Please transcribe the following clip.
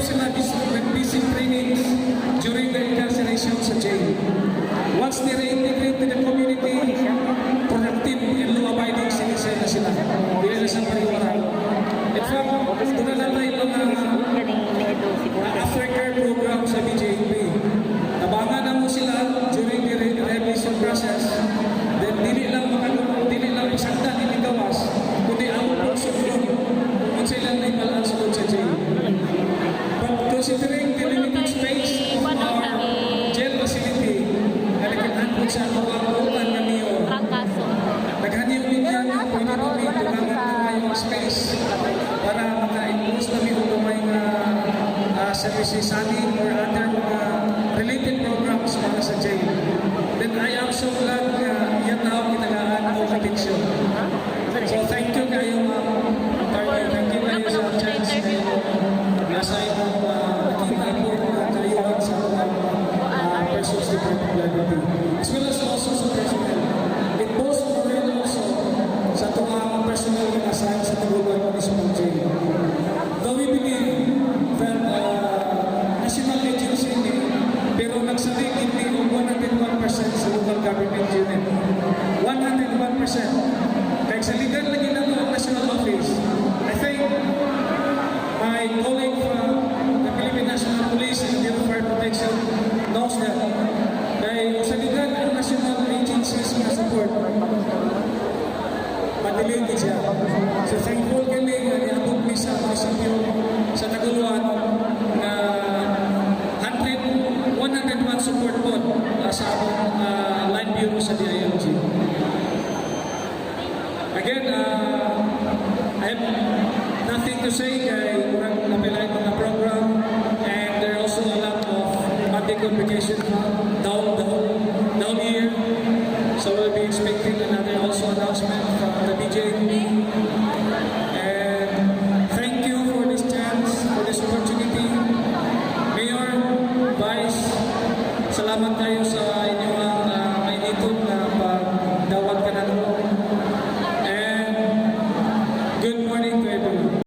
sila with basic trainings during their incarceration sa jail. Once they reintegrate to the community, productive and law-abiding citizen na sila. Dili na sa pariwara. In fact, doon na lang mga Ganing nedo siguro. Aftercare program sa BJMP. Tabangan na mo sila during the rehabilitation process. Then dili lang pasagdan ining gawas, kundi amo pong sudlon kung sila nahibalaan sulod sa jail. But considering the limited space of our jail facility, nalikitan po sa ako ang utan nga mayor, Trangkaso. naghanyo mi niya nga pwede ba mi tulangan na kayong space para maka-impose na mi og gamay nga services anin or other mga related programs para sa jail. Then I am so glad nga iyang tao gitagaan og atensyon. So thank you kayo, ma'am. Attorney. Thank you kayo sa chance kayo nasa imong nakita po mga kayuhan sa mga persons deprived of liberty, as well as also sa personnel. It boasts morale also sa itong personnel na assigned sa Tagoloan Municipal Jail. Though we believe that national agency ni, pero nagsalig ini og 101% sa local government unit. 101%. Kaya saligan lagi na ang national office. I think my colleague from the Philippine National Police and Bureau of Fire Protection knows that. Kaya kung saligan ang national agencies nga support, madali gid siya. So thankful kami nga niabot mi sa munisipyo sa Tagoloan na 100, 101 support po sa among line bureau sa DILG. Again, I have nothing to say.